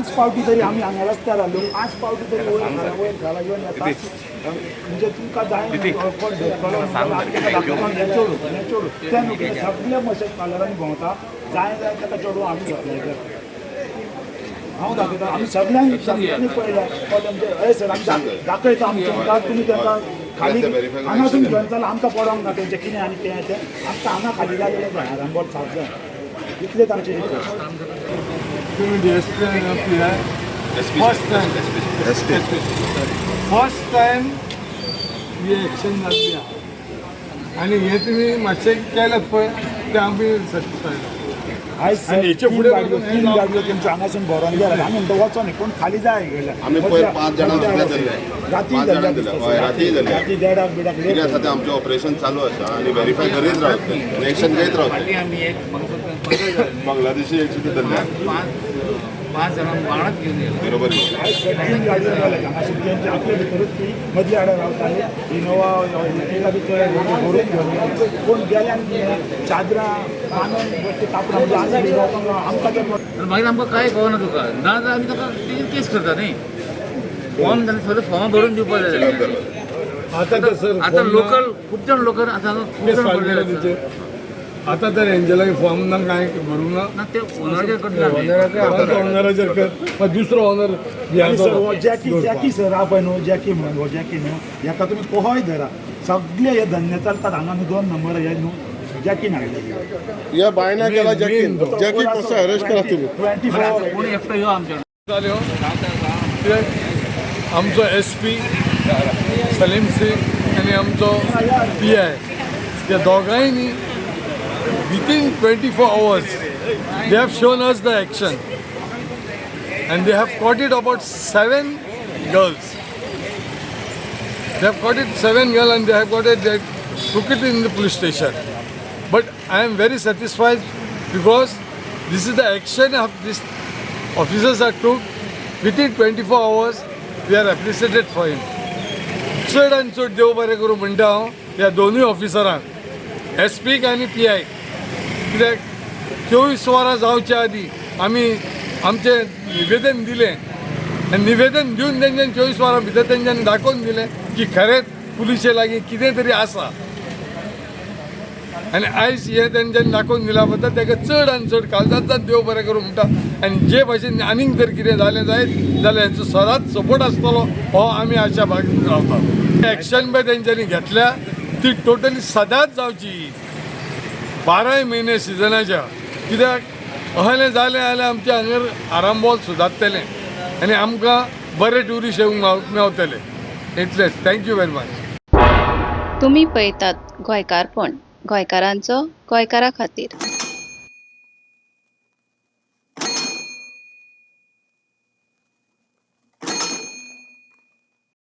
पांच पावटी तरी आमी हांगा रस्त्यार आसलो, पांच पावटी तरी वयर घाला, वयर घाला येवन येता. म्हणजे तुमकां जाय कोण धरतलो दाखयता. हें चेडूं, हें चेडूं तें न्हू कितें सगळे मसाज पार्लरांनी भोंवता. जाय जाय ताका चेडूं आमी सप्लाय करता. हांव दाखयता, आमी सगळ्यांक सगळ्यांनी पळयल्या. कळ्ळें? म्हणजे हय सर, आमी दाखयता आमी तुमकां. तुमी तांकां खाली हांगासून घेवन चला. आमकां पडोंक ना तेंचें कितें आनी कितें तें. आमकां हांगा खाली जालेलें जाय, आरांबोल साफ जाय, इतलेच आमची रिक्वेस्ट. तुम्ही डीएसपी आणि PI, first time, first time ही एक्शन जाल्ली आहा आनी हे तुमी मातशें केलें पळय, तें आमी सॅटिस्फायड. आयज सर, आनी हेचे तीन फुडें गाडयो पसून तीन हे गाडयो तुमच्यो हांगासून भरोन गेल्यात. आमी म्हणटा वचो न्ही, पूण खाली जाय गेल्या. आमी पयर पांच जाणांक सुद्दां धरले. राती पांच धरल्या जाणांक दिसता. धरले. हय, राती धरले. राती देडाक बिडाक कितें लेट. आसा तें आमचें ऑपरेशन चालू आसा आनी व्हेरीफाय करीत रावतले आनी एक्शन घेत रावतले. फाटीं आमी एक 15 जाले. बांगलादेशी एक सुद्दां धरल्या. पांच पांच जाणां वांगडाच घेवन गेले. बरोबर. आयज सर, तीन गाडयो गेल्या हांगासून. तेंचे आपले भितरूच ती मदल्या आडार रावताली. इनोवा इर्टिगा बी थंय भरून घेवन गेले. कोण गेले आनी कितें चादरां बांदून बसते, कापडां, म्हणजे आनी लोकांक आमकां तें आनी मागीर आमकां कांय कळना तुका ना जाल्यार आमी ताका तेजेर केस करता न्ही. फॉर्म जाल्यार सगळे फॉर्मां भरून दिवपाक जाय. आता तर सर, आतां लोकल खूब जाण लोकल आतां खूब केस जाण फायल पडलेले केला आसा. तेचेर. आतां तर हेंजे फॉर्म ना, कांय भरूंक ना. ना, ते ओनराचेर करता आमी. ओनराचेर कर, मागीर दुसरो ओनर. आनी सर, हो जॅकी, जॅकी सर हा पळय न्हू, जॅकी म्हणून, हो जॅकी न्हू, हेका तुमी कोहोय धरा. सगळे हे धंदे चलतात हांगा न्हू. दोन नंबर हे न्हू जॅकीन हाडले. या बायना केला जॅकीन. जॅकी कसो अरेस्ट करा तुम्ही. 24. कोण एकटो यो आमच्या जाल्यो कित्याक आमचो एसपी सलीम सिंग आनी आमचो पीआय, त्या दोगांयनी within 24 hours they have shown us the action and they have caught it about seven girls. They have caught it seven girl and they have got it, they took it in the police station. But I am very satisfied because this is the action of this officers are took within 24 hours. We are appreciated for him. चड आनी चड देव बरें करूं म्हणटा हांव ह्या दोनूय ऑफिसरांक, एसपीक आनी पीआयक. कित्याक 24 वरां जावच्या आदी आमी आमचें निवेदन दिलें आनी निवेदन दिवन तेंच्यांनी 24 वरां भितर तेंच्यांनी दाखोवन दिलें की खरेंच पुलिशे लागीं कितें तरी आसा. आनी आयज हें तेंच्यांनी दाखोवन दिल्या बद्दल ताका चड आनी चड काळजांतल्यान देव बरें करूं म्हणटा. आनी जे भाशेन आनीक जर कितें जालें जायत जाल्यार हेंचो सदांच सपोर्ट आसतलो हो आमी आशा बाळगून रावता. एक्शन पळय तेंच्यांनी घेतल्या ती टोटली सदांच जावची, बाराय म्हयने सिजनाच्या. कित्याक अहलें जालें जाल्यार आमचें हांगर आरांबोल सुदारतलें आनी आमकां बरे ट्युरिस्ट येवंक मेवतले. इतलेंच. Thank you very much. तुमी पळयतात गोंयकारपण, गोंयकारांचो गोंयकारा खातीर.